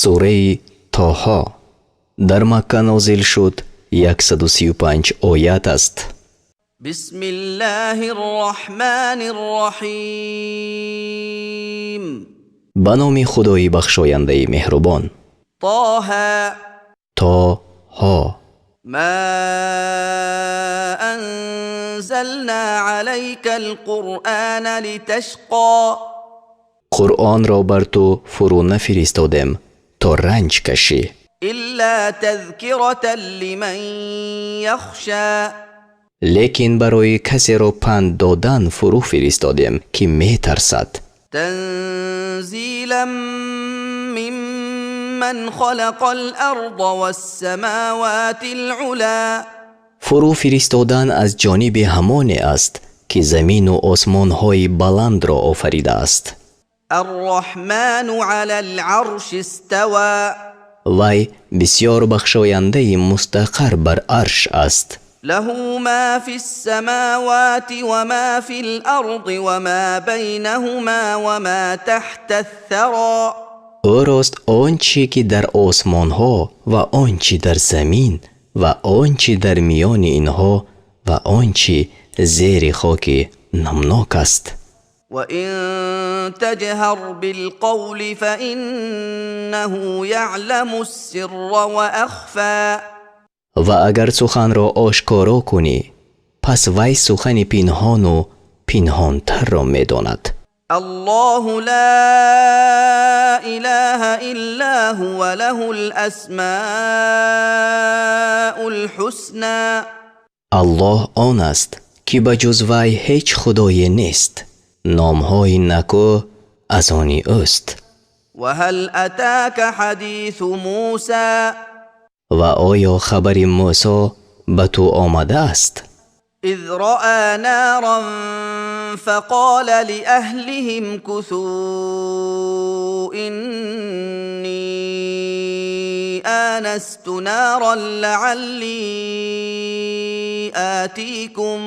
Сураи Тоҳо дар Макка нозил шуд, 135 оят аст. بسم الله الرحمن الرحيم. Ба номи Худои бахшояндаи меҳрубон. طه. Тоҳо. ما أنزلنا عليك القرآن لتشقى. Қуръонро бар ту фурӯ нафиристодем, то ранҷ кашӣ. إلا تذكرة لمن يخشى. Лекин барои касеро панд додан фурӯ фиристодем, ки метарсад. تنزيلا ممن خلق الأرض والسماوات العلى. Фурӯ фиристодан аз ҷониби ҳамоне аст, ки замину осмонҳои баландро офаридааст. الرحمن على العرش استوى. Вай бисёр бахшояндаи мустақар бар арш аст. له ما في السماوات وما في الأرض وما بينهما وما تحت الثرى. Ӯрост он чӣ ки дар осмонҳо ва он чӣ дар замин ва он чӣ дар миёни инҳо ва он чӣ зери хоки намнок аст. وإن تجهر بالقول فإنه يعلم السر وأخفى. Ва агар суханро ошкоро кунӣ, пас вай сухани пинҳону пинҳонтарро медонад. الله لا إله إلا هو، له الأسماء الحسنى. Аллоҳ он аст, ки ба ҷуз вай ҳеҷ худое нест, номҳои накӯ аз они ӯст. وهل أتاك حديث موسى؟ Ва оё хабари Мӯсо ба ту омадааст? إذ رأى نارا فقال لأهله امكثوا، إني آنست نارا لعلي آتيكم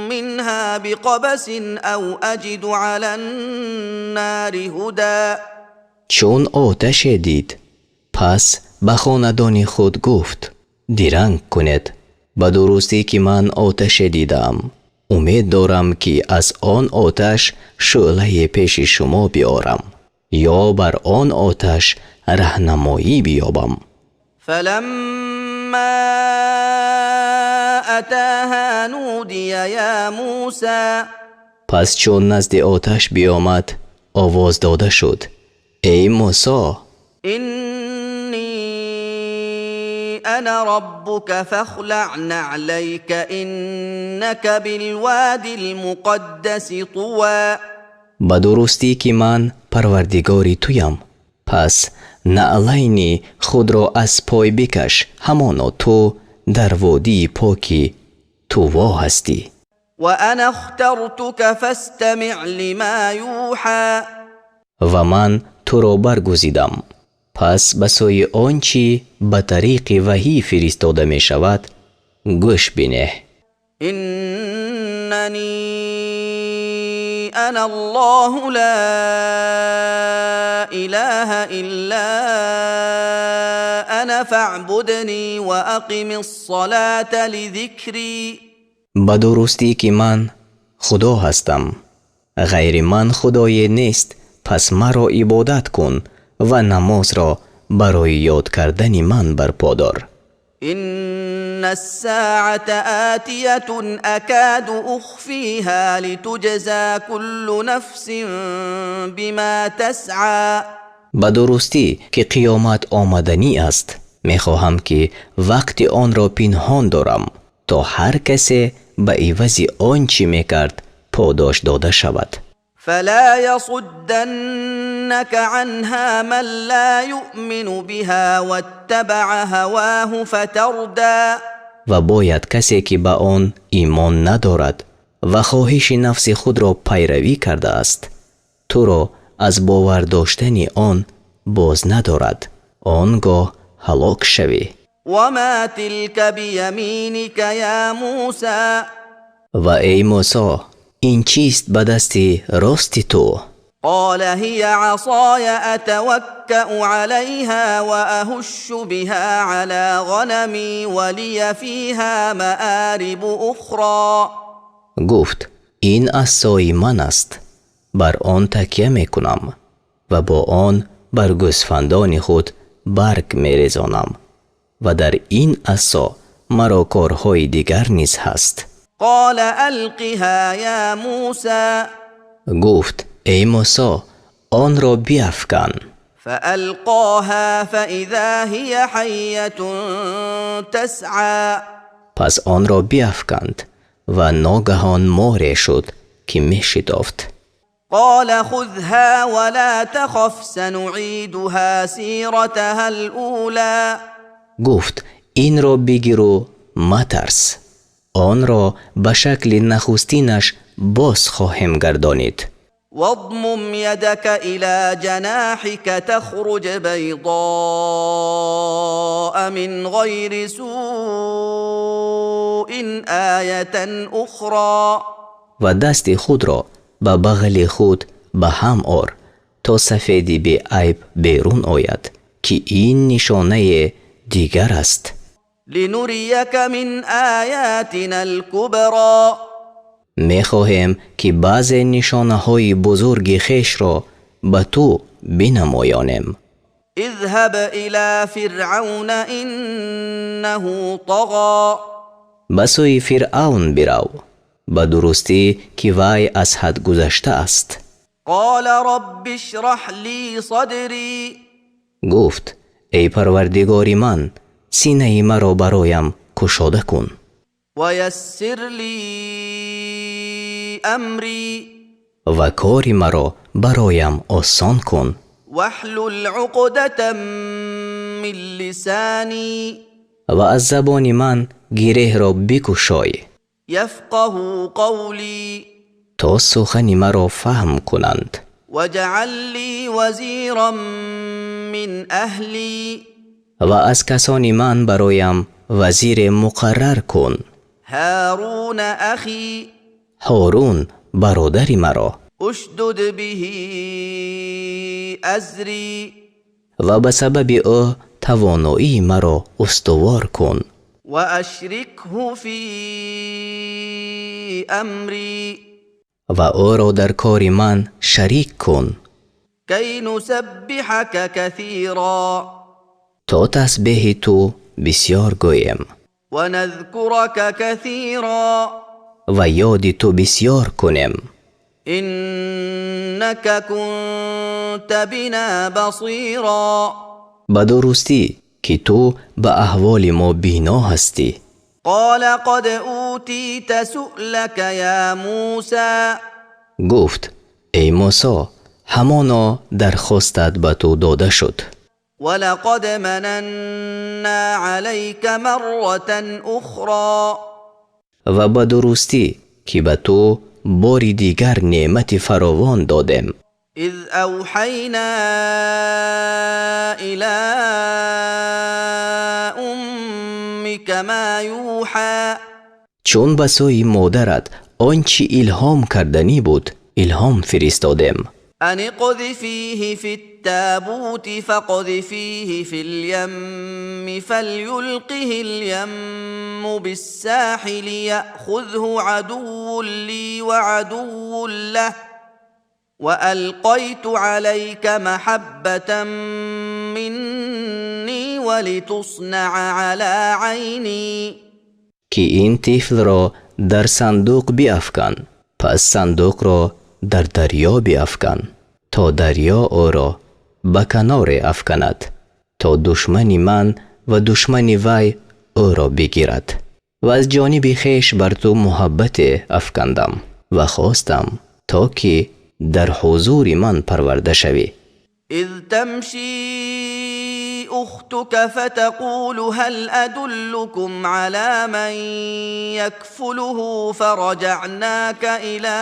منها بقبس أو أجد على النار هدى. Чун оташе дид, пас ба хонадони худ гуфт: «Диранг кунед, ба дурустӣ ки ман оташе дидаам, умед дорам, ки аз он оташ шӯълае пеши шумо биёрам ё бар он оташ раҳнамоӣ биёбам». فلما أتاها نودي يا موسى. Пас чун назди оташ биомад, овоз дода шуд: «Эй Мӯсо!» إني أنا ربك فاخلع نعليك، إنك بالواد المقدس طوى. Ба дурустӣ ки ман Парвардигори туям, пас наълайни худро аз пой бикаш, ҳамоно ту дар водии поки Туво ҳастӣ. وأنا اخترتك فاستمع لما يوحى. Ва ман туро баргузидам, пас ба сӯи он чӣ ба тариқи ваҳӣ фиристода мешавад, гӯш бинеҳ. إنني أنا الله، لا إله إلا أنا، فاعبدني وأقم الصلاة لذكري. Ба дурустӣ ки ман Худо ҳастам, ғайри ман худое нест, пас маро ибодат кун ва намозро барои ёд кардани ман барпо дор. إن الساعة آتية، أكاد أخفيها لتجزى كل نفس بما تسعى. Ба дурустӣ ки қиёмат омаданӣ аст, мехоҳам, ки вақти онро пинҳон дорам, то ҳар касе ба ивази он чӣ мекард подош дода шавад. فلا يصدنك عنها من لا يؤمن بها واتبع هواه فتردى. Ва бояд касе, ки ба он имон надорад ва хоҳиши нафси худро пайравӣ кардааст, туро аз бовар доштани он боз надорад, он гоҳ ҳалок шавӣ. وما تلك بيمينك يا موسى؟ Ва эй Мӯсо, ин чист ба дасти рости ту? قال هي عصاي أتوكأ عليها وأهش بها على غنمي ولي فيها مآرب أخرى. Гуфт: ин асои ман аст, бар он такя мекунам ва бо он бар гӯсфандони худ барг мерезонам ва дар ин асо маро корҳои дигар низ ҳаст. قال ألقها يا موسى. Гуфт: эй Мусо, онро биафкан. فألقاها فإذا هي حية تسعى. Пас онро биафканд ва ногаҳон море шуд, ки мешитофт. قال خذها ولا تخف سنعيدها سيرتها الأولى. Гуфт: инро бигиру матарс, онро ба шакли нахустинаш боз хоҳем гардонид. واضمم يدك إلى جناحك تخرج بيضاء من غير سوء آية أخرى. Ва дасти худро ба бағали худ ба ҳам ор, то сафеди беайб берун ояд, ки ин нишонае дигар аст. لنريك من آياتنا الكبرى. Мехоҳем, ки баъзе нишонаҳои бузурги хешро ба ту бинамоёнем. اذهب إلى فرعون إنه طغى. Ба сӯи Фиръавн бирав, ба дурустӣ, ки вай аз ҳад гузашта аст. قال رب اشرح لي صدري. Гуфт: эй Парвардигори ман, синаи маро бароям кушода кун. ويسر لي أمري. Ва кори маро бароям осон кун. واحلل عقدة من لساني. Ва аз забони ман гиреҳро бикушой. يفقهوا قولي. То сухани маро фаҳм кунанд. واجعل لي وزيرا من أهلي. Ва аз касони ман бароям вазире муқаррар кун. هارون أخي. Ҳорун бародари маро. اشدد به أزري. Ва ба сабаби ӯ тавоноии маро устувор кун. وأشركه في أمري. Ва ӯро дар кори ман шарик кун. كي نسبحك كثيرا. То тасбеҳи ту бисёр гӯем. ونذكرك كثيرا. Ва ёди ту бисёр кунем. إنك كنت بنا بصيرا. Ба дурустӣ, ки ту ба аҳволи мо бино ҳастӣ. قال قد أوتيت سؤلك يا موسى. Гуфт: эй Мусо, ҳамоно дархостат ба ту дода шуд. ولقد مننا عليك مرة أخرى. Ва ба дурустӣ, ки ба ту бори дигар неъмати фаровон додем. إذ أوحينا إلى أمك ما يوحى. Чун ба сӯи модарат он чӣ илҳом карданӣ буд, илҳом фиристодем. أن اقذفيه في التابوت فاقذفيه في اليم فليلقه اليم بالساحل يأخذه عدو لي وعدو له وألقيت عليك محبة مني ولتصنع على عيني. Ки ин тифлро дар сандуқ биафкан, пас сандуқро дар дарё биафкан, то дарё ӯро ба каноре афканад, то душмани ман ва душмани вай ӯро бигирад, ва аз ҷониби хеш бар ту муҳаббате афкандам ва хостам, то ки дар ҳузури ман парварда шавӣ. إذ تمشي أختك فتقول هل أدلكم على من يكفله فرجعناك إلى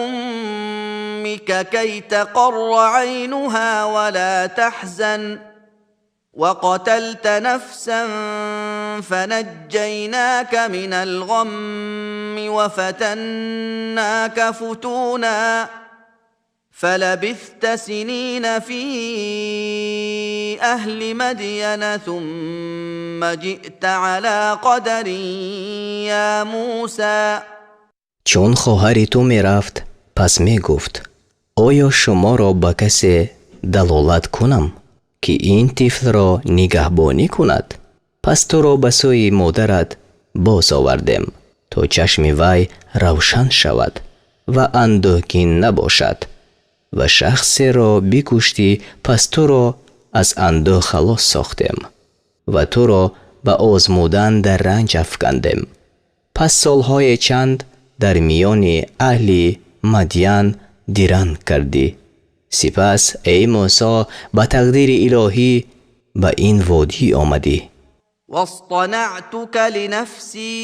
أمك كي تقر عينها ولا تحزن. وقتلت نفسا فنجيناك من الغم وفتناك فتونا فلبثت سنين في أهل مدين ثم جئت على قدر يا موسى. Чун хоҳари ту мерафт, пас мегуфт: «Оё шуморо ба касе далолат кунам, ки ин тифлро нигаҳбонӣ кунад?» Пас туро ба сӯи модарат боз овардем, то чашми вай равшан шавад ва андӯҳгин набошад. Ва шахсеро бикуштӣ, пас туро аз андӯҳ халос сохтем ва туро ба озмудан дар ранҷ афкандем. Пас солҳое чанд дар миёни аҳли Мадян диранг кардӣ. Сипас, эй Мусо, ба тақдири илоҳӣ ба ин водӣ омадӣ. واصطنعتك لنفسي.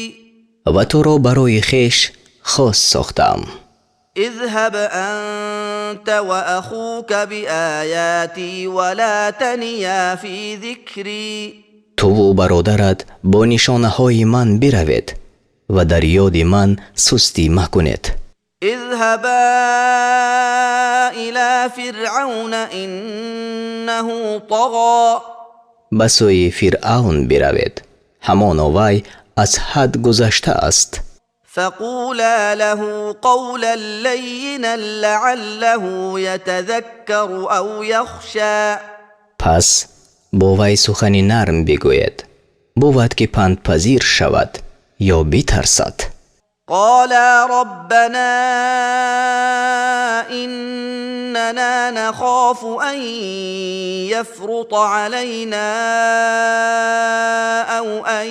Ва туро барои хеш хос сохтам. اذهب أنت وأخوك بآياتي ولا تنيا في ذكري. Туву бародарат бо нишонаҳои ман биравед ва дар ёди ман сустӣ макунед. اذهبا إلى فرعون إنه طغى. Ба сӯи Фиръавн биравед, ҳамоно вай аз ҳад гузашта аст. فقولا له قولا لينا لعله يتذكر أو يخشى. Пас бо вай сухани нарм бигӯед, бувад ки пандпазир шавад ё битарсад. قالا ربنا إننا نخاف أن يفرط علينا أو أن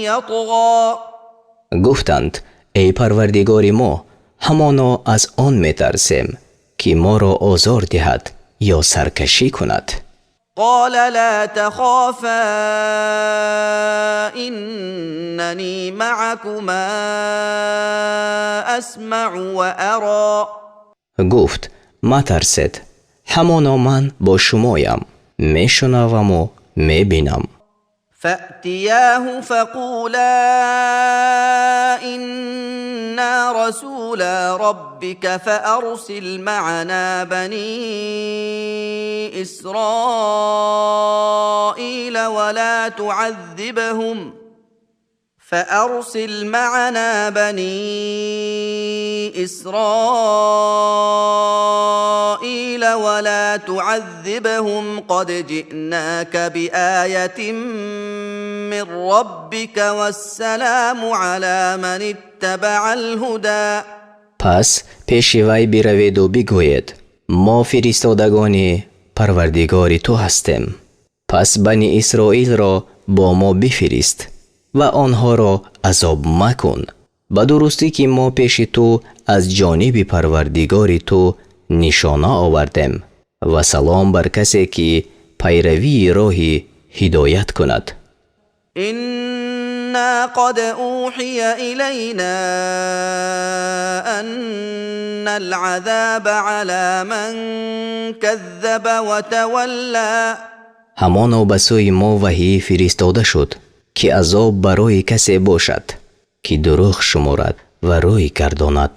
يطغى. Гуфтанд: «Эй Парвардигори мо, ҳамоно аз он метарсем, ки моро озор диҳад ё саркашӣ кунад». قال لا تخافا إنني معكما أسمع وأرى. Гуфт: «Матарсед, ҳамоно ман бо шумоям, мешунаваму мебинам». فأتياه فقولا إنا رسولا ربك فأرسل معنا بني إسرائيل ولا تعذبهم، فأرسل معنا بني إسرائيل ولا تعذبهم، قد جئناك بآية من ربك والسلام على من اتبع الهدى. Пас пеши вай бираведу бигӯед: «Мо фиристодагони Парвардигори ту ҳастем, пас Бани Исроилро бо мо бифирист ва онҳоро азоб макун. Ба дурустӣ, ки мо пеши ту аз ҷониби Парвардигори ту нишона овардем ва салом бар касе, ки пайравии роҳи ҳидоят кунад». إنا قد أوحي إلينا أن العذاب على من كذب وتولى. Ҳамоно ба сӯи мо ваҳӣ фиристода шуд, ки азоб барои касе бошад, ки дурӯғ шуморад ва рӯй гардонад.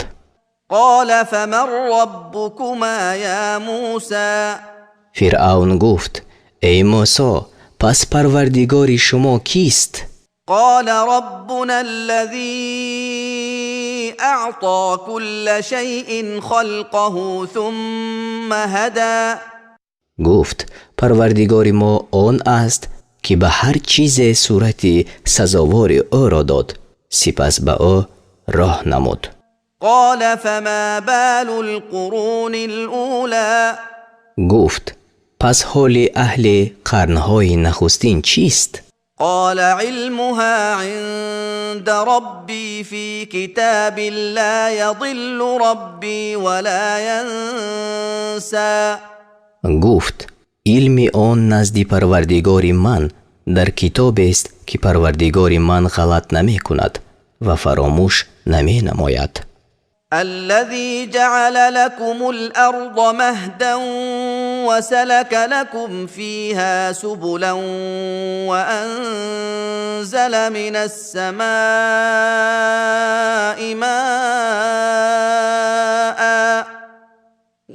قال فمن ربكما يا موسى؟ Фиръавн гуфт: «Эй Мусо, пас Парвардигори шумо кист?» قال ربنا الذي أعطى كل شيء خلقه ثم هدى. Гуфт: «Парвардигори мо он аст, ки ба ҳар чизе сурати сазовори ӯро дод, сипас ба ӯ роҳ намуд». قال فما بال القرون الأولى؟ Гуфт: «Пас ҳоли аҳли қарнҳои нахустин чист?» قال علمها عند ربي في كتاب لا يضل ربي ولا ينسى. Гуфт: «Илми он назди Парвардигори ман дар китобест, ки Парвардигори ман ғалат намекунад ва фаромӯш наменамояд». الذي جعل لكم الأرض مهدا وسلك لكم فيها سبلا وأنزل من السماء ماء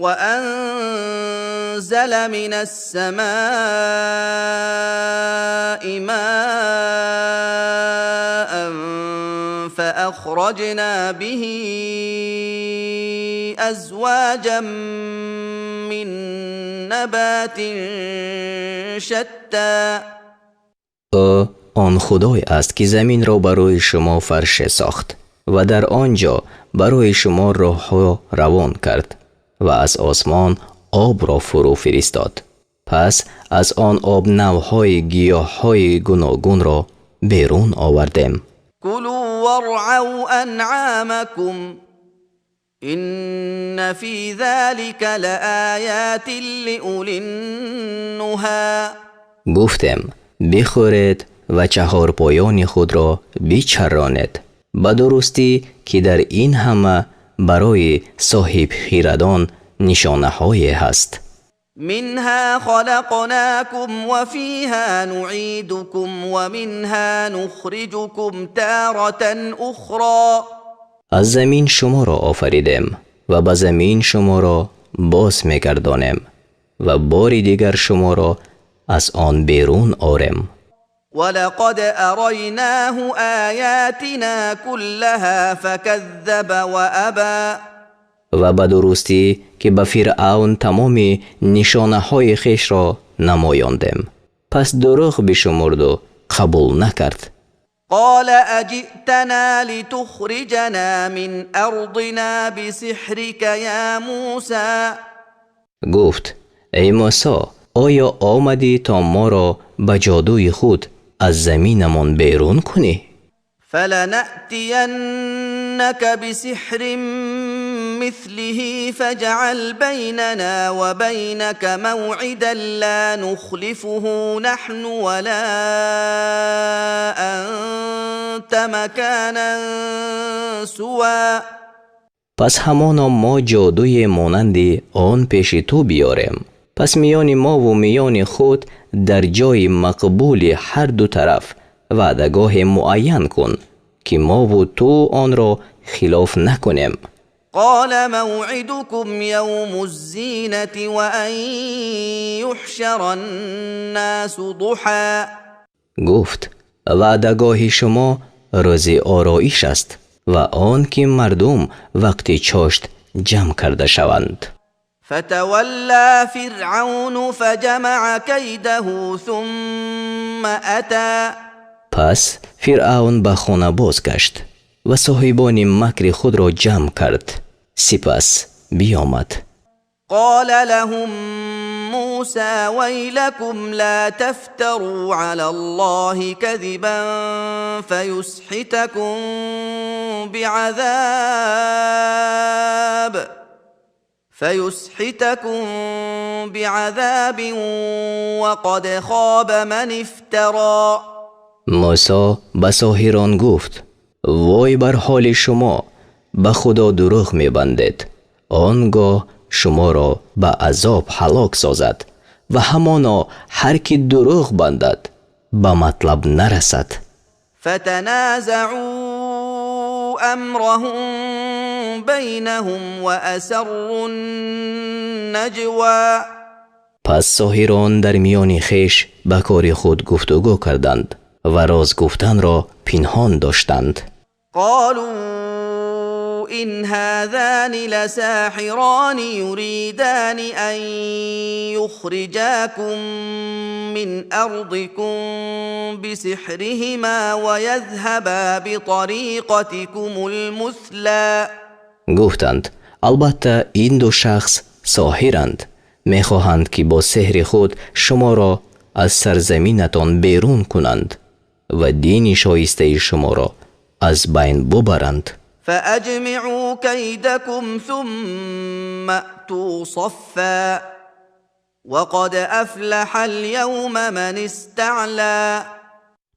وأنزل من السماء ماء فأخرجنا به أزواجا من نبات شتى. Ӯ он Худое аст, ки заминро барои шумо фарше сохт ва дар он ҷо барои шумо роҳҳо равон кард ва аз осмон обро фурӯ фиристод. Пас аз он об навъҳои гиёҳҳои гуногунро берун овардем. كلوا وارعوا أنعامكم إن في ذلك لآيات لأولي النهى. Гуфтем: бихӯред ва чаҳорпоёни худро бичаронед. Ба дурустӣ, ки дар ин ҳама барои соҳибхирадон нишонаҳое ҳаст. منها خلقناكم وفيها نعيدكم ومنها نخرجكم تارة أخرى. Аз замин шуморо офаридем ва ба замин шуморо боз мегардонем ва бори дигар шуморо аз он берун орем. ولقد أريناه آياتنا كلها فكذب وأبى. Ва ба дурустӣ, ки ба Фиръавн тамоми нишонаҳои хешро намоёндем, пас дурӯғ бишумурду қабул накард. قال أجئتنا لتخرجنا من أرضنا بسحرك يا موسى؟ Гуфт: эй Мусо, оё омадӣ то моро ба ҷодуи худ аз заминамон берун кунӣ? فلنأتينك بسحر مثله فاجعل بيننا وبينك موعدا لا نخلفه نحن ولا أنت مكانا سوى. Пас ҳамоно мо ҷодуе монанди он пеши ту биёрем. Пас миёни мову миёни худ дар ҷои мақбули ҳар ду тараф ваъдагоҳе муайян кун, ки мову ту онро хилоф накунем. قال موعدكم يوم الزينة وأن يحشر الناس ضحى. Гуфт: ваъдагоҳи шумо рӯзи ороиш аст ва он ки мардум вақти чошт ҷамъ карда шаванд. فتولى فرعون فجمع كيده ثم أتى. Пас Фиръавн ба хона бозгашт ва соҳибони макри худро ҷамъ кард, сипас биёмад. قال لهم موسى ويلكم لا تفتروا على الله كذبا فيسحتكم بعذاب وقد خاب من افترى. Мусо ба соҳирон гуфт: вой бар ҳоли шумо, ба Худо дурӯғ мебандед, он гоҳ шуморо ба азоб ҳалок созад ва ҳамоно ҳар ки дурӯғ бандад, ба матлаб нарасад. فتنازعوا أمرهم بينهم وأسروا النجوى. Пас соҳирон дар миёни хеш ба кори худ гуфтугӯ карданд ва роз гуфтанро пинҳон доштанд. قالوا إن هذان لساحران يريدان أن يخرجاكم من أرضكم بسحرهما ويذهبا بطريقتكم المثلى. Гуфтанд: албатта, ин ду шахс соҳиранд, мехоҳанд, ки бо сеҳри худ шуморо аз сарзаминатон берун кунанд ва дини шоистаи шуморо аз байн бубаранд. فأجمعوا كيدكم ثم أتوا صفا وقد أفلح اليوم من استعلى.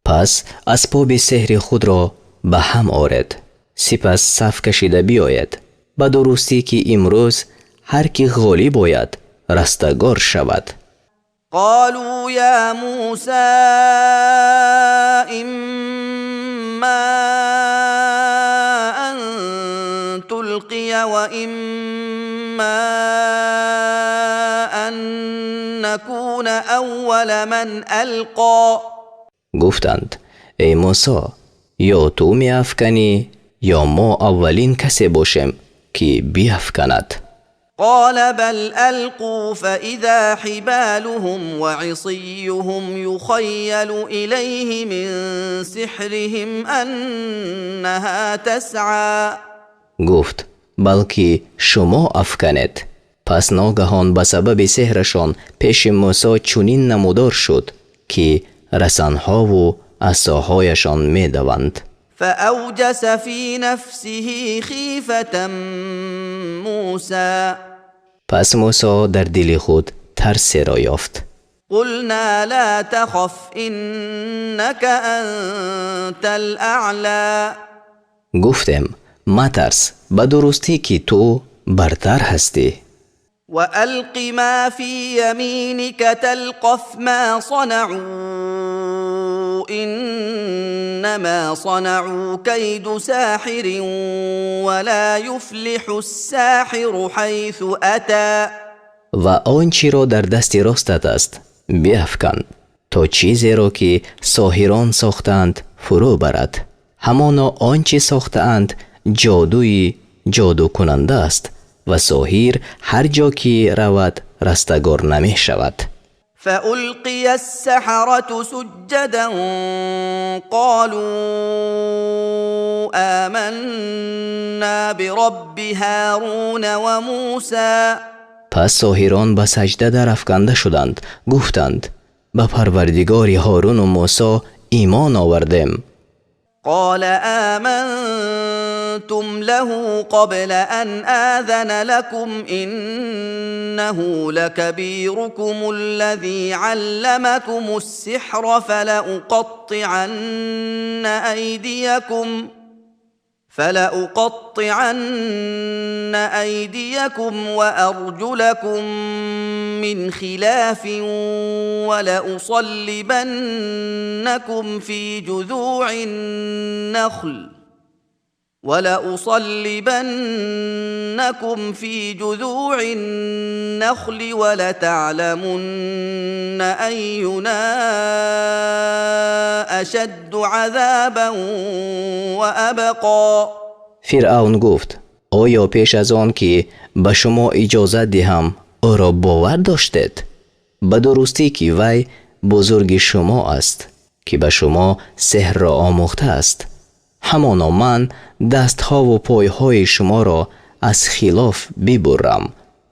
Пас асбоби сеҳри худро ба ҳам оред, сипас саф кашида биёед. Ба дурустӣ, ки имрӯз ҳар ки ғолиб ояд, Растагор шавад. Қолу ё Мусо иммо ан тулқия ва иммо ан накуна аввала ман алқо. Гуфтанд: эй Мусо, ё ту меафканӣ, ё мо аввалин касе бошем, ки биафканад. Қола бал алқу, фаизо ҳиболуҳум ва исийюҳум юхайялу илайҳи мин сиҳриҳим аннаҳо тасъо. Гуфт: балки шумо афканед. Пас ногаҳон ба сабаби сеҳрашон пеши Мусо чунин намудор шуд, ки расанҳову асоҳояшон медаванд. Фаавҷаса фи нафсиҳи хифатан Мусо. Пас Мусо дар дили худ тарсеро ёфт. Қулно ло тахаф, иннака антал аъло. Гуфтем: матарс, ба дурустӣ ки ту бартар ҳастӣ. Ва алқи мо фи яминика талқаф мо санаъу, иннамо санаъу кайду соҳирин, ва ло юфлиҳус соҳиру ҳайсу ато. Ва он чиро дар дасти ростат аст биафкан, то чизеро ки соҳирон сохтаанд фурӯ барад. Ҳамоно он чи сохтаанд ҷодуи ҷодукунанда аст ва соҳир ҳар ҷо ки равад растагор намешавад. Фаулқияс саҳарату суҷҷадан қолу оманно биробби Ҳоруна ва Мусо. Пас соҳирон ба саҷда дарафканда шуданд, гуфтанд: ба Парвардигори Ҳорун ва Мусо имон овардем. Қола омантум лаҳу қабла ан озана лакум, иннаҳу лакабирукумуллазӣ алламакумус сиҳра, фалауқаттиъанна айдиякум ва арҷулакум мин хилофин, ва лаусаллибаннакум фи ҷузӯъин нахл ва латаъламунна айюно ашадду азобан ва абқо. Фиръавн гуфт: оё пеш аз он ки ба шумо иҷозат диҳам ӯро бовар доштед? Ба дурустӣ ки вай бузурги шумо аст, ки ба шумо сеҳрро омӯхтааст. Ҳамоно ман дастҳову пойҳои шуморо аз хилоф бибурам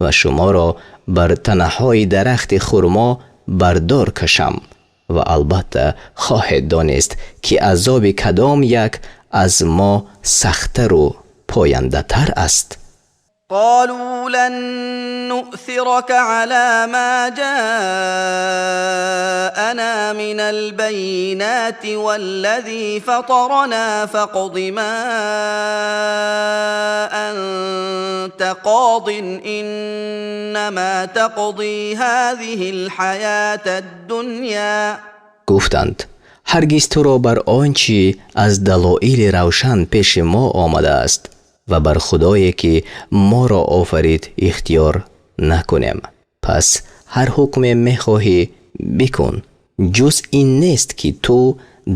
ва шуморо бар танаҳои дарахти хурмо бардор кашам ва албатта хоҳед донист, ки азоби кадом як аз мо сахттару пояндатар аст. Қолу лан нуъсирака ало мо ҷаано минал баййиноти валлазӣ фатарано, фақзи мо анта қозин, иннамо тақзӣ ҳозиҳил ҳаётад дунё. Гуфтанд: ҳаргиз туро бар он чӣ аз далоили равшан пеши мо омадааст ва бар Худое ки моро офарид ихтиёр накунем. Пас ҳар ҳукме мехоҳӣ бикун, ҷуз ин нест ки ту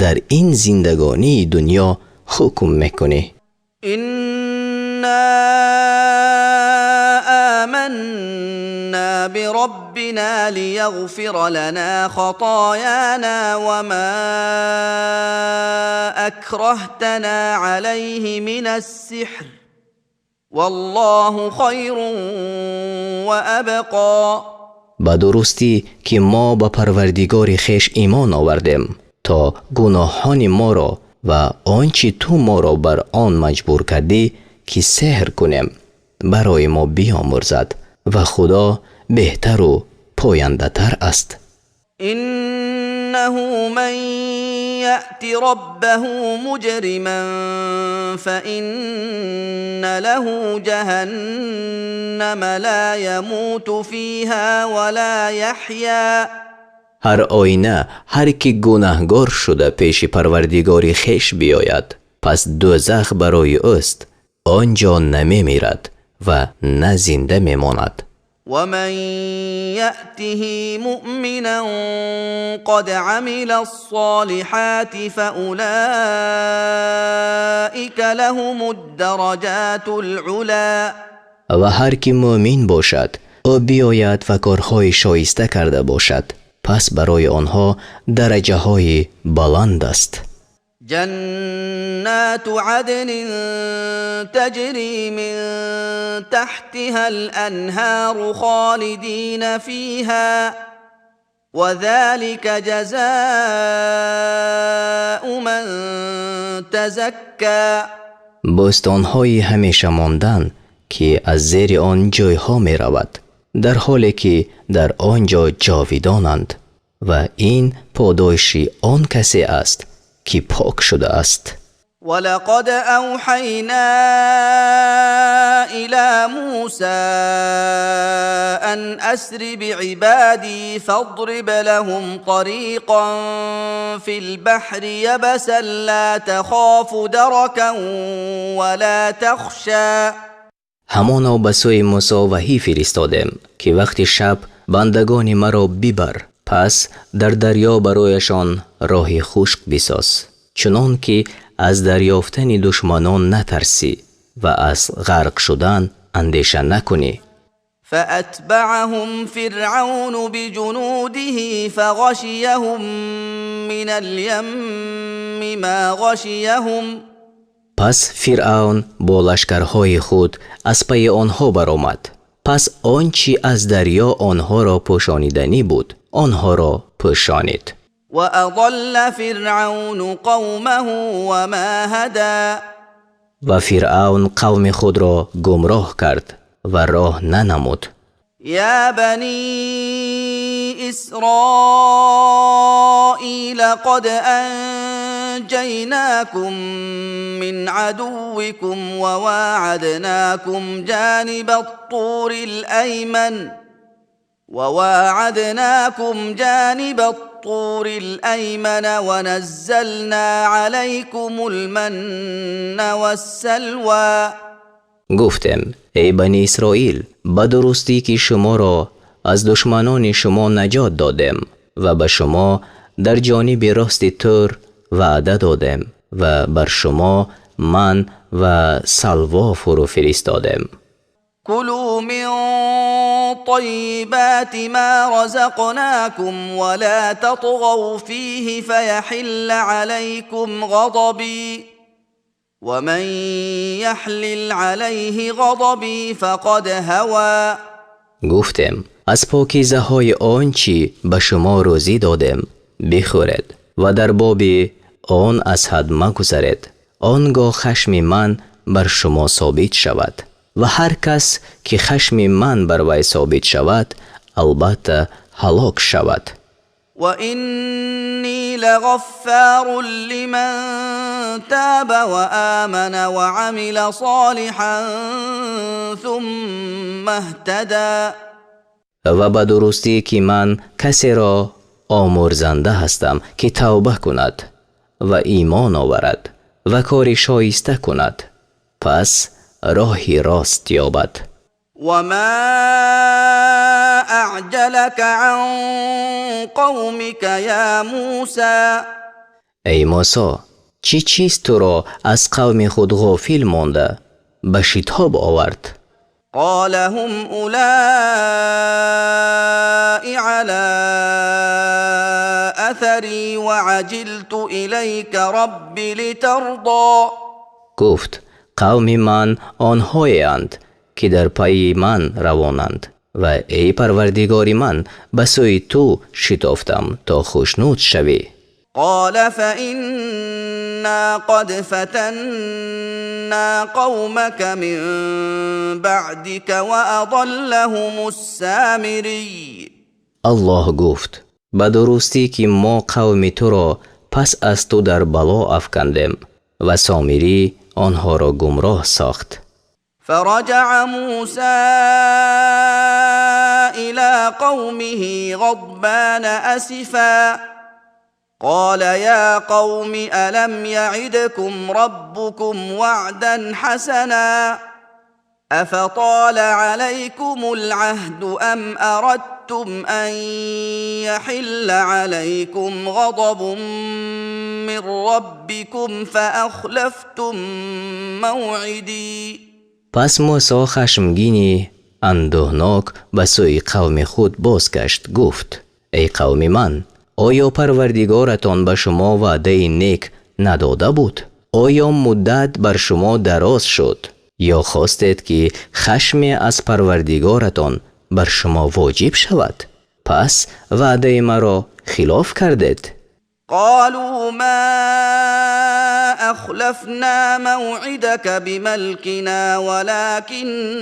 дар ин зиндагонии дунё ҳукм мекунӣ. Инна оманна бироббина лияғфира лана хатояна ва мо акраҳтана алайҳи минас сиҳр, валлоҳу хайрун ва абқо. Ба дурустӣ ки мо ба Парвардигори хеш имон овардем, то гуноҳони моро ва он чи ту моро бар он маҷбур кардӣ ки сеҳр кунем барои мо биомӯрзад ва Худо беҳтару пояндатар аст. Инна إنه من يأت ربه مجرما فإن له جهنم لا يموت فيها ولا يحيا. Ҳар оина, ҳар ки гунаҳгор шуда пеши Парвардигори хеш биёяд, пас дӯзах барои ӯст, он ҷо намемирад ва на зинда мемонад. ومن يأته مؤمنا قد عمل الصالحات فأولئك لهم الدرجات العلى. Ва ҳар ки мӯмин бошад, ӯ биёяд ва корҳои шоиста карда бошад, пас барои онҳо дараҷаҳои баланд аст. جنات عدن تجري من تحتها الأنهار خالدين فيها، وذلك جزاء من تزكى. Бӯстонҳои ҳамеша мондан, ки аз зери он ҷойҳо меравад, дар ҳоле ки дар он ҷо ҷовидонанд, ва ин подоши он касе аст, ки пок шудааст. ولقد أوحينا إلى موسى أن أسر بعبادي فاضرب لهم طريقا في البحر يبسا لا تخاف دركا ولا تخشى. Ҳамоно ба сӯи Мусо ваҳӣ фиристодем, ки вақти шаб бандагони маро бибар, пас дар дарё барояшон роҳи хушк бисоз, чунон ки аз дарёфтани душманон натарсӣ ва аз ғарқ шудан андеша накунӣ. فأتبعهم فرعون بجنوده فغشيهم من اليم ما غشيهم. Пас Фиръавн бо лашкарҳои худ аз пайи онҳо баромад, пас он чӣ аз дарё онҳоро пӯшониданӣ буд, онҳоро пӯшонид. وأضل فرعون قومه وما هدى. Ва Фиръавн қавми худро гумроҳ кард ва роҳ нанамуд. يا بني إسرائيل قد أنجيناكم من عدوكم وواعدناكم جانب الطور الأيمن ونزلنا عليكم المن والسلوى. Гуфтем: эй Бани Исроил, ба дурустӣ ки шуморо аз душманони шумо наҷот додем ва ба шумо дар ҷониби рости Тур ваъда додем ва бар шумо ман ва салво фурӯ фиристодем. كلوا من طيبات ما رزقناكم ولا تطغوا فيه فيحل عليكم غضبي، ومن يحلل عليه غضبي فقد هوى. Гуфтем: аз покизаҳои он чӣ ба шумо рӯзӣ додем бихӯред ва дар боби он аз ҳад магузаред, он гоҳ хашми ман бар шумо собит шавад, ва ҳар кас ки хашми ман бар вай собит шавад, албатта ҳалок шавад. وإني لغفار لمن تاب وآمن وعمل صالحا ثم اهتدى. Ва ба дурустӣ ки ман касеро омӯрзанда ҳастам, ки тавба кунад ва имон оварад ва кори шоиста кунад, пас роҳи рост ёбад. وما أعجلك عن قومك يا موسى؟ Эй Мусо, чӣ чиз туро аз қавми худ ғофил монда ба шитоб овард? قال هم أولئك على أثري وعجلت إليك رب لترضى. Гуфт: қавми ман онҳоеанд, ки дар пайи ман равонанд, ва эй Парвардигори ман, ба сӯи ту шитофтам, то хушнуд шавӣ. قال فإنا قد فتنا قومك من بعدك وأضلهم السامري. Аллоҳ гуфт: Ба дурустӣ ки мо қавми туро пас аз ту дар бало афкандем ва Сомирӣ онҳоро гумроҳ сохт. فرجع موسى إلى قومه غضبان أسفا قال يا قوم ألم يعدكم ربكم وعدا حسنا أفطال عليكم العهد أم أردتم أن يحل عليكم غضب من ربكم فأخلفتم موعدي. Пас Мусо хашмгини андӯҳнок ба сӯи қавми худ бозгашт, гуфт: эй қавми ман, оё Парвардигоратон ба шумо ваъдаи нек надода буд? Оё муддат бар шумо дароз шуд ё хостед ки хашме аз Парвардигоратон бар шумо воҷиб шавад, пас ваъдаи маро хилоф кардед? قالوا ما أخلفنا موعدك بملكنا ولكنا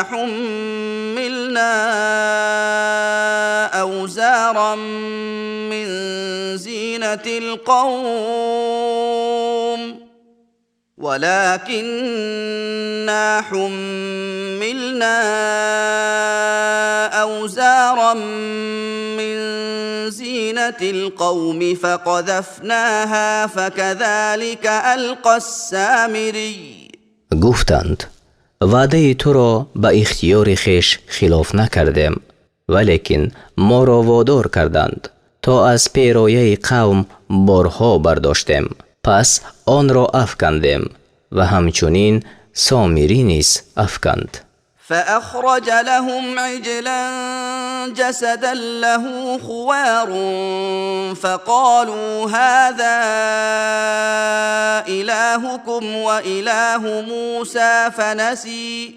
حملنا أوزارا من زينة القوم ولكنا حملنا أوزارا من زينة القوم فقذفناها فكذلك ألقى السامري. Гуфтанд: ваъдаи туро ба ихтиёри хеш хилоф накардем, валекин моро водор карданд, то аз перояи қавм борҳо бардоштем, пас онро афкандем ва ҳамчунин Сомирӣ низ афканд. فأخرج لهم عجلا جسدا له خوار فقالوا هذا إلهكم وإله موسى فنسي.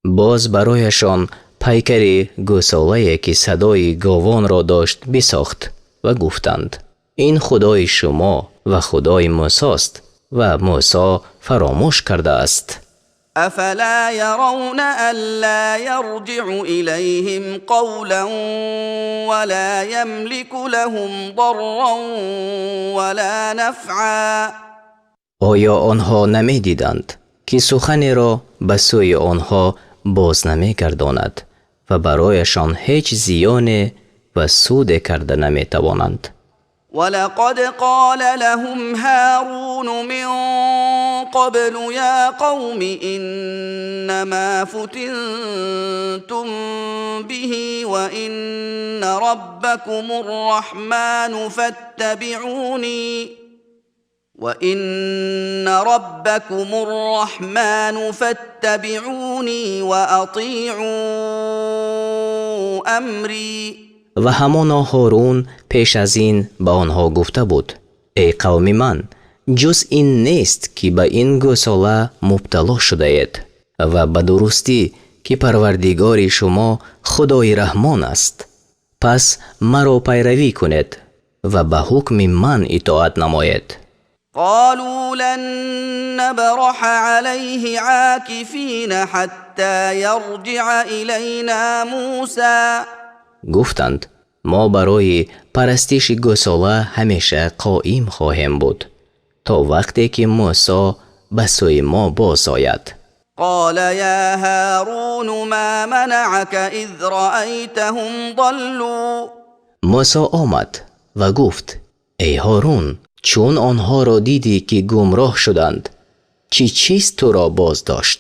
Боз барояшон пайкари гӯсолае, ки садои говонро дошт, бисохт ва гуфтанд: ин худои шумо ва худои Мусост ва Мусо фаромӯш кардааст. أفلا يرون ألا يرجع إليهم قولا ولا يملك لهم ضرا ولا نفعا. Оё онҳо намедиданд, ки суханеро ба сӯи онҳо боз намегардонад ва барояшон ҳеҷ зиёне ва суде карда наметавонанд? ولقد قال لهم هارون من قبل يا قوم إنما فتنتم به وإن ربكم الرحمن فاتبعوني وإن ربكم الرحمن فاتبعوني وأطيعوا أمري. Ва ҳамоно Ҳорун пеш аз ин ба онҳо гуфта буд: эй қавми ман, ҷуз ин нест, ки ба ин гӯсола мубтало шудаед ва ба дурустӣ ки Парвардигори шумо Худои Раҳмон аст, пас маро пайравӣ кунед ва ба ҳукми ман итоат намоед. قالوا لن نبرح عليه عاكفين حتى يرجع إلينا موسى. Гуфтанд: мо барои парастиши гӯсола ҳамеша қоим хоҳем буд, то вақте ки Мусо ба сӯи мо боз ояд. قال يا هارون ما منعك إذ رأيتهم ضلوا. Мусо омад ва гуфт: эй Ҳорун, чун онҳоро дидӣ, ки гумроҳ шуданд, чӣ чиз туро боз дошт?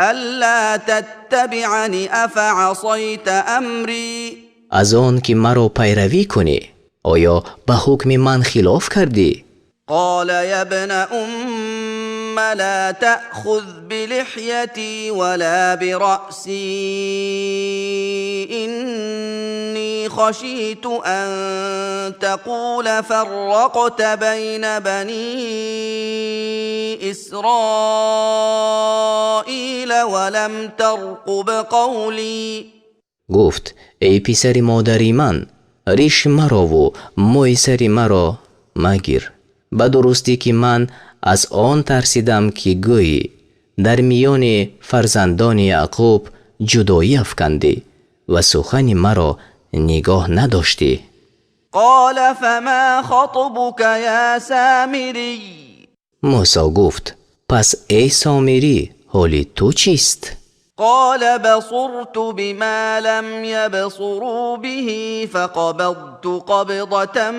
ألا تتبعن أفعصيت أمري. Аз он ки маро пайравӣ кунӣ, оё ба ҳукми ман хилоф кардӣ? قال يا ابن أم لا تأخذ بلحيتي ولا برأسي إني خشيت أن تقول فرقت بين بني إسرائيل ولم ترقب قولي. Гуфт: эй писари модари ман, риши марову мӯи сари маро магир. Ба дурустӣ ки ман аз он тарсидам, ки гӯӣ дар миёни фарзандони Яъқуб ҷудоӣ афкандӣ ва сухани маро Нигоҳ надоштӣ. قال فما خطبك يا سامري؟ Мусо гуфт: пас, эй Сомирӣ, ҳоли ту чист? قال بصرت بما لم يبصروا به، فقبضت قبضة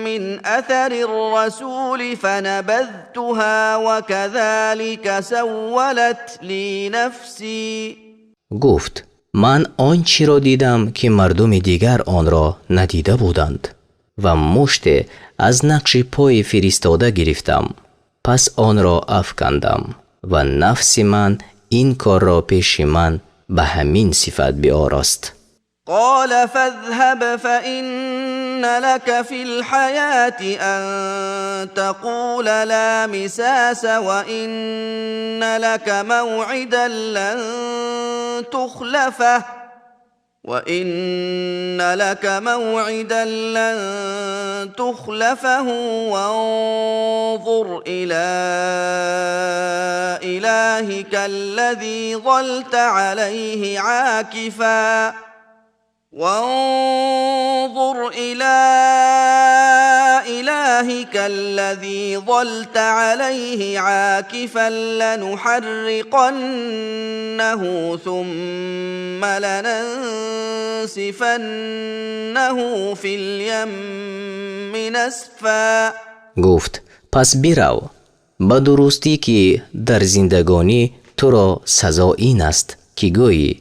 من أثر الرسول فنبذتها، وكذلك سولت لي نفسي. Гуфт: ман он чиро дидам, ки мардуми дигар онро надида буданд, ва муште аз нақши пои фиристода гирифтам, пас онро афкандам ва нафси ман ин корро пеши ман ба ҳамин сифат биорост. قال فاذهب، فإن لك في الحياة أن تقول لا مساس، وإن لك موعدا لن تخلفه، وإن لك موعدا لن تخلفه، وانظر إلى إلهك الذي ظلت عليه عاكفا، وانظر إلى إلهك الذي ظلت عليه عاكفا، لنحرقنه ثم لننسفنه في اليم نسفا. Гуфт: пас бирав, ба дурустӣ ки дар зиндагонӣ туро сазо ин аст, ки гӯӣ: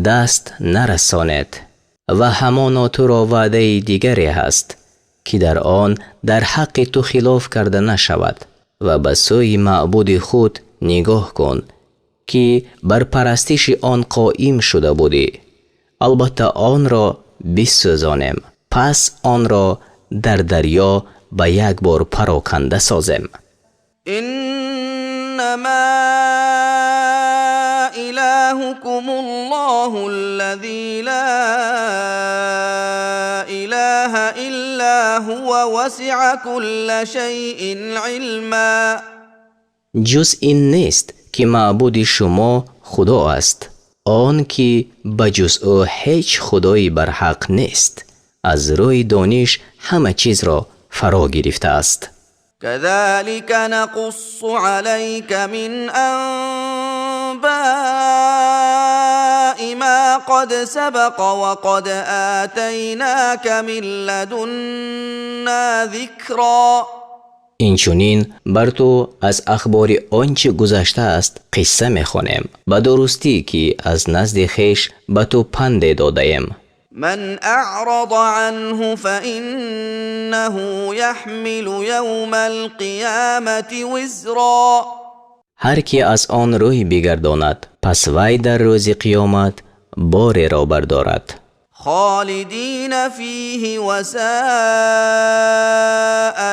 даст нарасонед, ва ҳамоно туро ваъдаи дигаре ҳаст, ки дар он дар ҳаққи ту хилоф карда нашавад, ва ба сӯи маъбуди худ нигоҳ кун, ки бар парастиши он қоим шуда будӣ. Албатта онро бисӯзонем, пас онро дар дарё ба як бор пароканда созем. إنما إلهكم الله الذي لا إله إلا هو، وسع كل شيء علما. Ҷуз ин нест, ки маъбуди шумо Худо аст, он ки ба ҷуз ӯ ҳеҷ худои барҳақ нест, аз рӯи дониш ҳама чизро фаро гирифтааст. كذلك نقص عليك من أنباء ما قد سبق، وقد آتيناك من لدنا ذكرا. Инчунин бар ту аз ахбори он чӣ гузаштааст қисса мехонем. Ба дурустӣ ки аз назди хеш ба ту панде додаем. من أعرض عنه فإنه يحمل يوم القيامة وزرا. Ҳар ки аз он рӯй бигардонад, пас вай дар рӯзи қиёмат бореро бардорад. خالدين فيه، وساء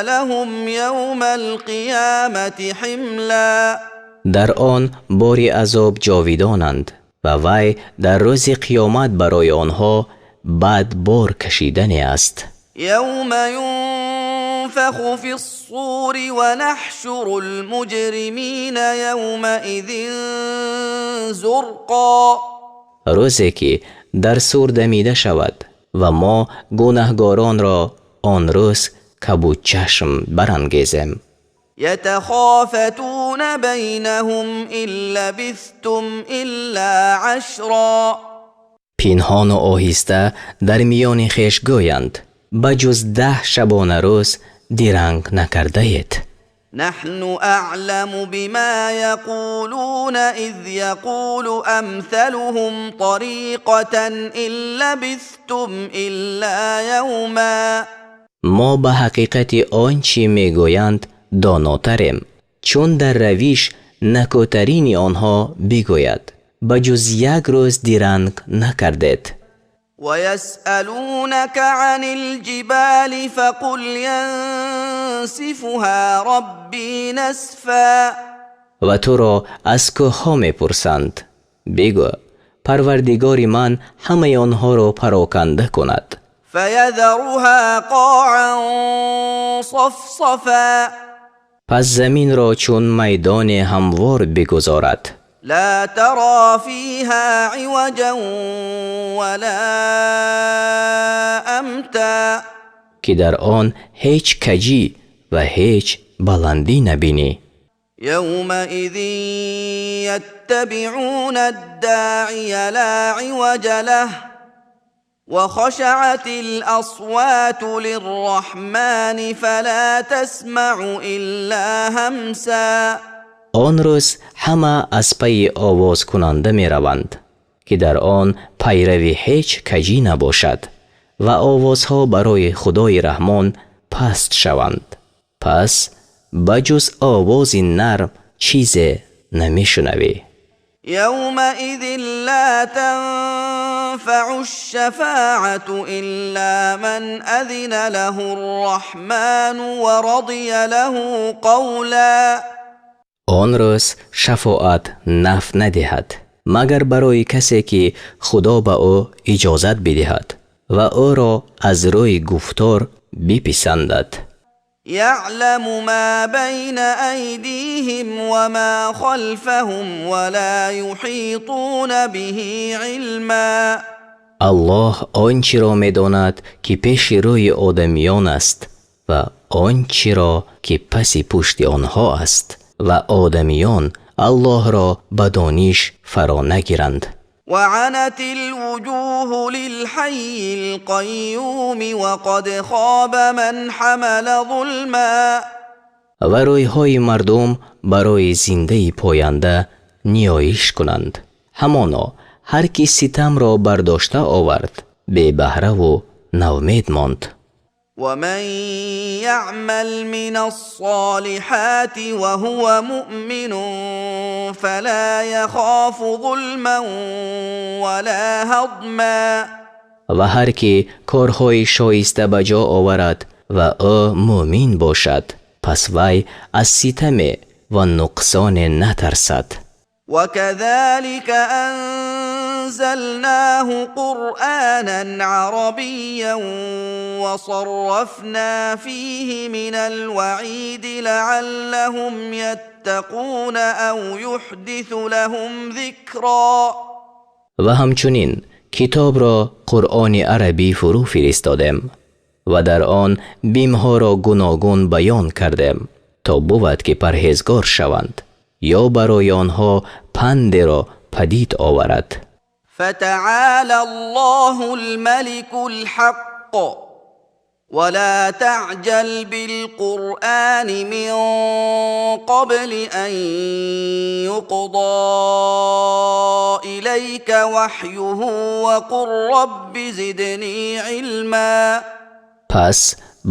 لهم يوم القيامة حملا. Дар он бори азоб ҷовидонанд ва вай дар рӯзи қиёмат барои онҳо бад бор кашидане аст. يوم ينفخ في الصور، ونحشر المجرمين يومئذ زرقا. Рӯзе ки дар сур дамида шавад ва мо гунаҳгоронро он рӯз кабудчашм барангезем. يتخافتون بينهم إن لبثتم إلا عشرا. Пинҳону оҳиста дар миёни хеш гӯянд: ба ҷуз 10 шабона рӯз диранг накардаед. نحن أعلم بما يقولون إذ يقول أمثلهم طريقة إن لبثتم إلا يوما. Мо ба ҳақиқати он чӣ мегӯянд донотарем, чун дар равиш накӯтарини онҳо бигӯяд: ба ҷуз як рӯз диранг накардед. ويسألونك عن الجبال، فقل ينسفها ربي نسفا. Ва туро аз кӯҳҳо мепурсанд. Бигӯ: Парвардигори ман ҳамаи онҳоро пароканда кунад. فيذرها قاعا صفصفا. Пас заминро чун майдоне ҳамвор бигузорад. Ла тара фиҳа иваҷан ва ла амта. Ки дар он ҳеҷ каҷӣ ва ҳеҷ баландӣ набинӣ. Явмаизин яттабиъуна-д-доъия ла иваҷа лаҳу ва хашаъатил-асвоту лир-раҳмани фала тасмаъу илла ҳамса. Он рӯз ҳама аз пайи овозкунанда мераванд, ки дар он пайрави ҳеҷ каҷӣ набошад ва овозҳо барои Худои Раҳмон паст шаванд. Пас ба ҷуз овози нарм чизе намешунавӣ. Явмаизин ла танфаъуш-шафоату илла ман азина лаҳур-раҳману ва радия лаҳу қавла. Он рӯз шафоат нафъ надиҳад, магар барои касе ки Худо ба ӯ иҷозат бидиҳад ва ӯро аз рӯи гуфтор биписандад. Яъламу ма байна айдиҳим ва ма халфаҳум ва ла юҳитуна биҳи илма. Аллоҳ он чиро медонад, ки пеши рӯи одамиён аст ва он чиро ки паси пушти онҳо аст ва одамиён Аллоҳро ба дониш фаро нагиранд. Ва ъанатил-вуҷуҳу лилҳаййил-қайюми ва қад хоба ман ҳамала зулма. Ва рӯйҳои мардум барои зиндаи поянда ниёиш кунанд. Ҳамоно ҳар ки ситамро бардошта овард, бебаҳраву навмед монд. Ва ман яъмал минас-солиҳоти ва ҳува муъминун фала яхофу зулман ва ла ҳазма. Ва ҳар ки корҳои шоиста ба ҷо оварад ва ӯ муъмин бошад, пас вай аз ситаме ва нуқсоне натарсад. Ва казалика анзалнаҳу қуръонан арабиян ва саррафна фиҳи минал-ваъиди лаъаллаҳум яттақуна ав юҳдису лаҳум зикро. Ва ҳамчунин китобро Қуръони арабӣ фурӯ фиристодем ва дар он бимҳоро гуногун баён кардем, то бувад ки парҳезгор шаванд ё барои онҳо пандеро падид оварад. Фатаъолаллоҳул маликул ҳаққ ва ла таъҷал билқуръони мин қабли ан юқзо илайка ваҳюҳу ва қур рабби зидни илма. Пас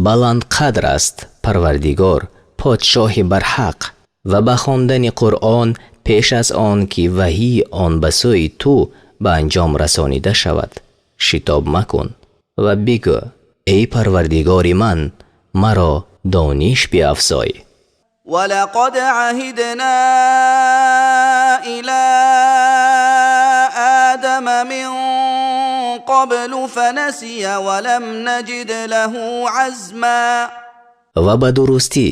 баландқадр аст Парвардигор, подшоҳи барҳақ, ва ба хондани Қуръон пеш аз он ки ваҳии он ба сӯи ту ба анҷом расонида шавад, шитоб макун ва бигӯ: эй Парвардигори ман, маро дониш биафзой. Ва лақад аҳидна ило Одама мин қаблу фанасия ва лам наҷид лаҳу азма. Ва ба дурустӣ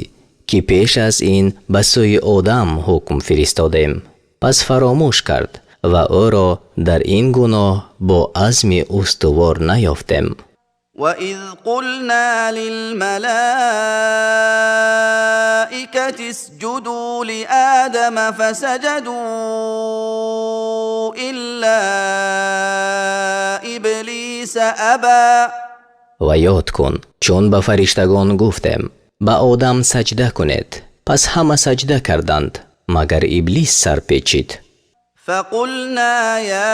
ки пеш аз ин ба сӯи Одам ҳукм фиристодем, пас фаромӯш кард ва ӯро дар ин гуноҳ бо азми устувор наёфтем. Ва из қулна лилмалоикати исҷуду лиодама фасаҷаду илла иблиса аба. Ва ёд кун, чун ба фариштагон гуфтем: ба Одам саҷда кунед, пас ҳама саҷда карданд, магар Иблис сарпечид. Фақулна я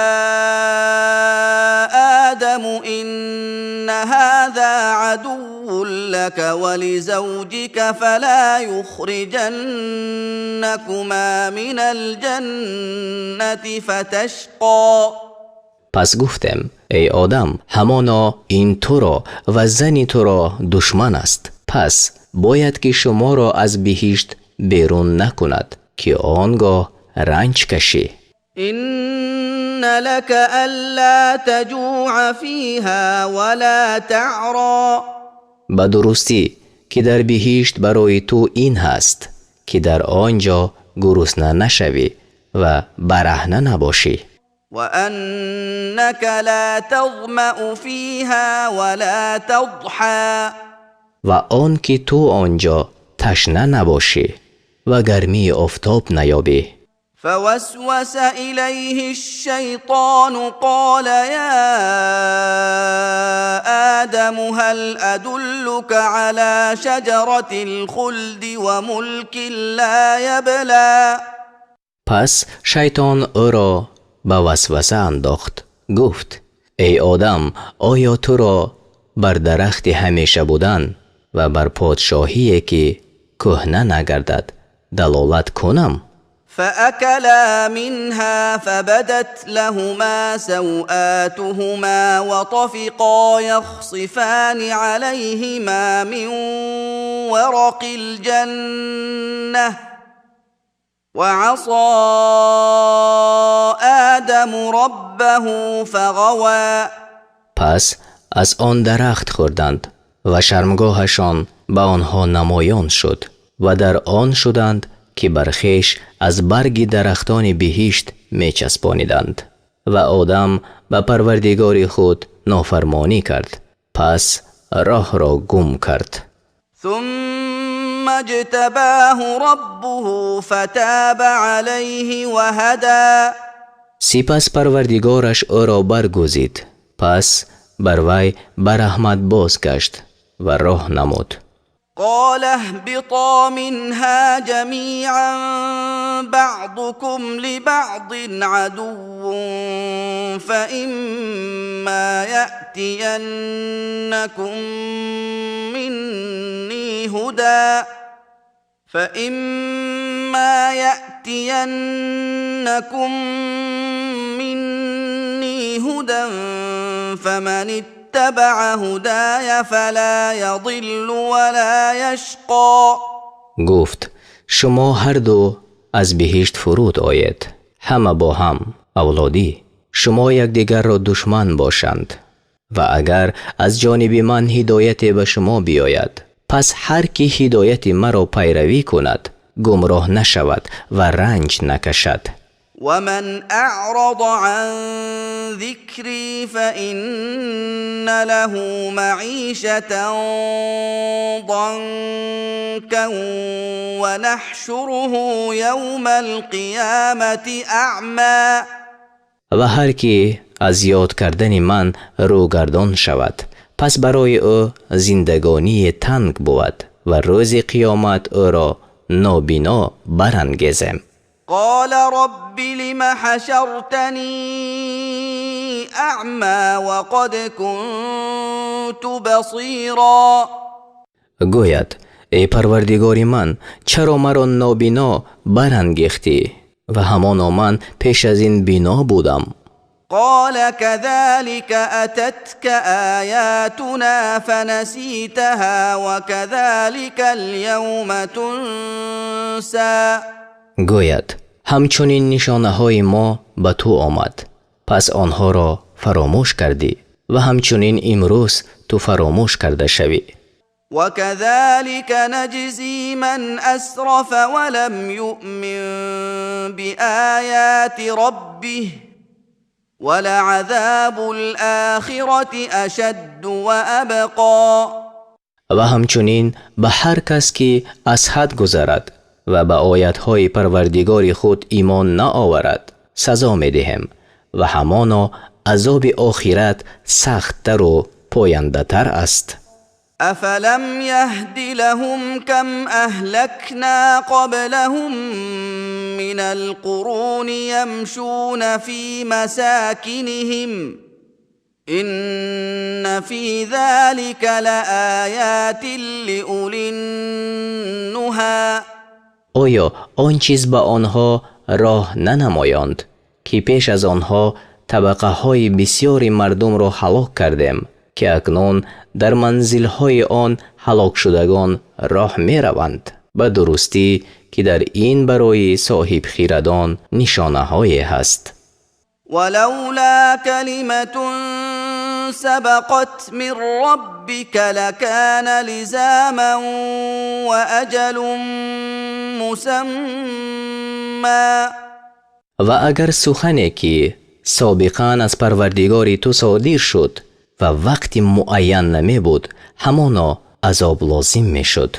Одаму инна ҳоза адуввун лака ва лизавҷика фала юхриҷаннакума минал ҷаннати фаташқо. Пас гуфтем: эй Одам, ҳамоно ин туро ва зани туро душман аст, пас бояд ки шуморо аз биҳишт берун накунад, ки он гоҳ ранҷ кашӣ. Инна лака алла таҷуъа фиҳа ва ла таъро. Ба дурустӣ ки дар биҳишт барои ту ин ҳаст, ки дар он ҷо гурусна нашавӣ Ва бараҳна набошӣ. وأنك لا تظمأ فيها ولا تضحى. Ва он ки ту он ҷо ташна набошӣ ва гармии офтоб наёбӣ. فوسوس إليه الشيطان قال يا آدم هل أدلك على شجرة الخلد وملك لا يبلى. Пас шайтон ӯро ба васваса андохт, гуфт: эй Одам, оё туро бар дарахти ҳамеша будан ва бар подшоҳие ки кӯҳна нагардад далолат кунам? فأكلا منها فبدت لهما سوآتهما وطفقا يخصفان عليهما من ورق الجنة وعصى آدم ربه فغوى. Пас аз он дарахт хӯрданд ва шармгоҳашон ба онҳо намоён шуд ва дар он шуданд ки бар хеш аз барги дарахтони биҳишт мечаспониданд. Ва Одам ба Парвардигори худ нофармонӣ кард, пас роҳро гум кард. ثم اجتباه ربه فتاب عليه وهدى. Сипас Парвардигораш ӯро баргузид, пас бар вай ба раҳмат бозгашт ва роҳ намуд. قال اهبطا منها جميعا بعضكم لبعض عدو فإما يأتينكم مني هدى فإما يأتينكم مني هدى فمن اتبع هداي فلا يضل ولا يشقى. Гуфт: шумо ҳарду аз биҳишт фуруд оед, ҳама бо ҳам авлодӣ. Шумо якдигарро душман бошанд ва агар аз ҷониби ман ҳидояте ба шумо биёяд, пас ҳар ки ҳидояти маро пайравӣ кунад, гумроҳ нашавад ва ранҷ накашад. ومن أعرض عن ذكري فإن له معيشة ضنكا ونحشره يوم القيامة أعمى. Ва ҳар ки аз ёд кардани ман рӯгардон шавад, пас барои ӯ зиндагонии танг бувад ва рӯзи қиёмат ӯро нобино барангезем. قال رب لم حشرتني أعمى وقد كنت بصيرا. Гӯяд: эй Парвардигори ман, чаро маро нобино барангехтӣ ва ҳамоно ман пеш аз ин бино будам? قال كذلك أتتك آياتنا فنسيتها وكذلك اليوم تنسى. Гӯяд: ҳамчунин нишонаҳои мо ба ту омад, пас онҳоро фаромӯш кардӣ ва ҳамчунин имрӯз ту фаромӯш карда шавӣ. وكذلك نجزي من أسرف ولم يؤمن بآيات ربه ولعذاب الآخرة أشد وأبقى. Ва ҳамчунин ба ҳар кас ки аз ҳад гузарад ва ба оятҳои Парвардигори худ имон наоварад, сазо медиҳем ва ҳамоно азоби охират сахттару пояндатар аст. أفلم يهد لهم كم أهلكنا قبلهم من القرون يمشون في مساكنهم إن في ذلك لآيات لأولي النهى. Оё он чиз ба онҳо роҳ нанамоёнд, ки пеш аз онҳо табақаҳои бисёри мардумро ҳалок кардем, ки акнун дар манзилҳои он ҳалокшудагон роҳ мераванд? Ба дурустӣ, ки дар ин барои соҳибхирадон нишонаҳое ҳаст. ولولا كلمة سبقت من ربك لكان لزاما وأجل مسمى. Ва агар сухане ки собиқан аз Парвардигори ту содир шуд ва вақти муайян намебуд, ҳамоно азоб лозим мешуд.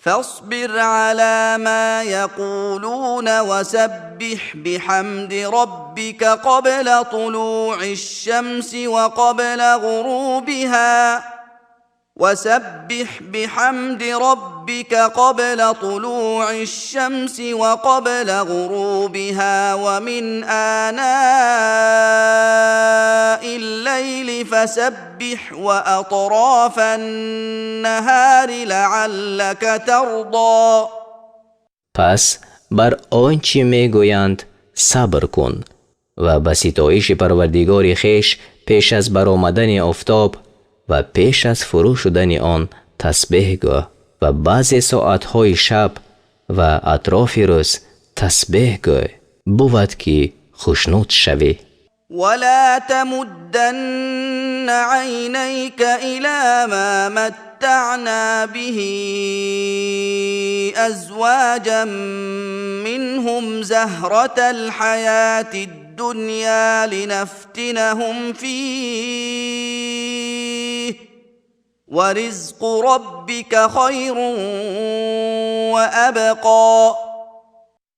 فاصبر على ما يقولون وسبح بحمد ربك قبل طلوع الشمس وقبل غروبها، وسبح بحمد ربك قبل طلوع الشمس وقبل غروبها، ومن آناء الليل فسبح وأطراف النهار لعلك ترضى. Пас бар он чӣ мегӯянд сабр кун ва ба ситоиши Парвардигори хеш пеш аз баромадани офтоб ва пеш аз фурӯ шудани он тасбеҳ гӯ ва баъзе соатҳои шаб ва атрофи рӯз тасбеҳ гӯй, бувад ки хушнуд шавӣ. ولا تمدن عينيك إلى ما متعنا به أزواجا منهم زهرة الحياة الدنيا لنفتنهم فيه، ورزق ربك خير وأبقى.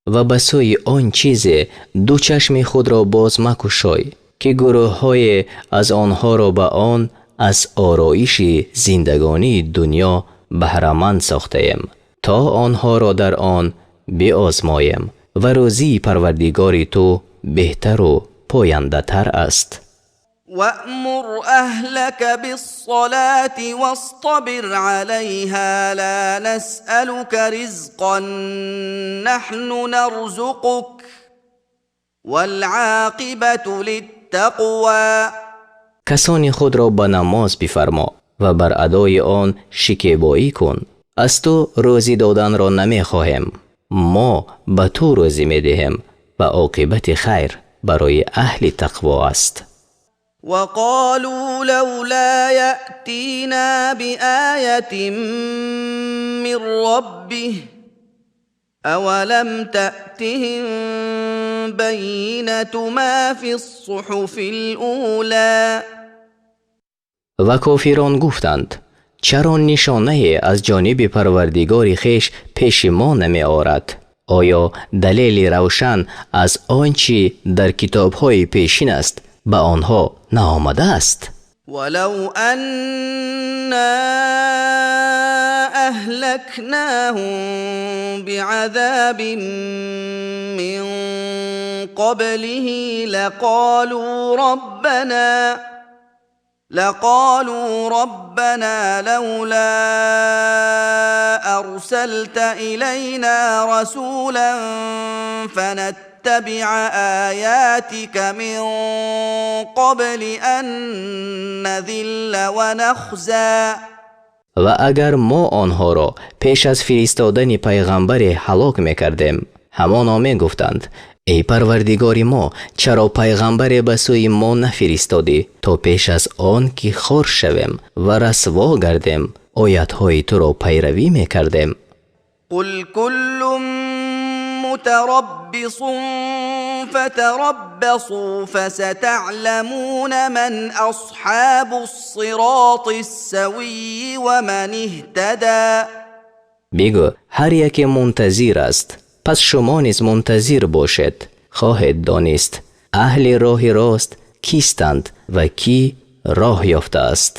Ва ба сӯи он чизе ду чашми худро боз макушой, ки гурӯҳҳое аз онҳоро ба он аз ороиши зиндагонии дунё баҳраманд сохтаем, то онҳоро дар он биозмоем, ва рӯзии Парвардигори ту беҳтару пояндатар аст. وأمر أهلك بالصلاة واصطبر عليها، لا نسألك رزقا، نحن نرزقك، والعاقبة للتقوى. Касони худро ба намоз бифармо ва бар адои он шикебоӣ кун. Аз ту рӯзӣ доданро намехоҳем, мо ба ту рӯзӣ медиҳем, ва оқибати хайр барои аҳли тақво аст. وقالوا لولا يأتينا بآية من ربه، أولم تأتهم بينة ما في الصحف الأولى. Ва кофирон гуфтанд: чаро нишонае аз ҷониби Парвардигори хеш пеши мо намеорад? Оё далели равшан аз он чӣ дар китобҳои пешин аст ба онҳо наомадааст? ولو أنا أهلكناهم بعذاب من قبله لقالوا ربنا لولا أرسلت إلينا رسولا فنتبع آياتك من قبل أن نذل ونخزى. Ва агар мо онҳоро пеш аз фиристодани пайғамбаре ҳалок мекардем, ҳамоно мегуфтанд: эй Парвардигори мо, чаро пайғамбаре ба сӯи мо нафиристодӣ, то пеш аз он ки хор шавем ва расво гардем, оятҳои туро пайравӣ мекардем? قل كل متربص فتربصوا، فستعلمون من أصحاب الصراط السوي ومن اهتدى. Бигӯ: ҳар яке мунтазир аст, пас шумо низ мунтазир бошед. Хоҳед донист, аҳли роҳи рост кистанд ва кӣ роҳ ёфтааст.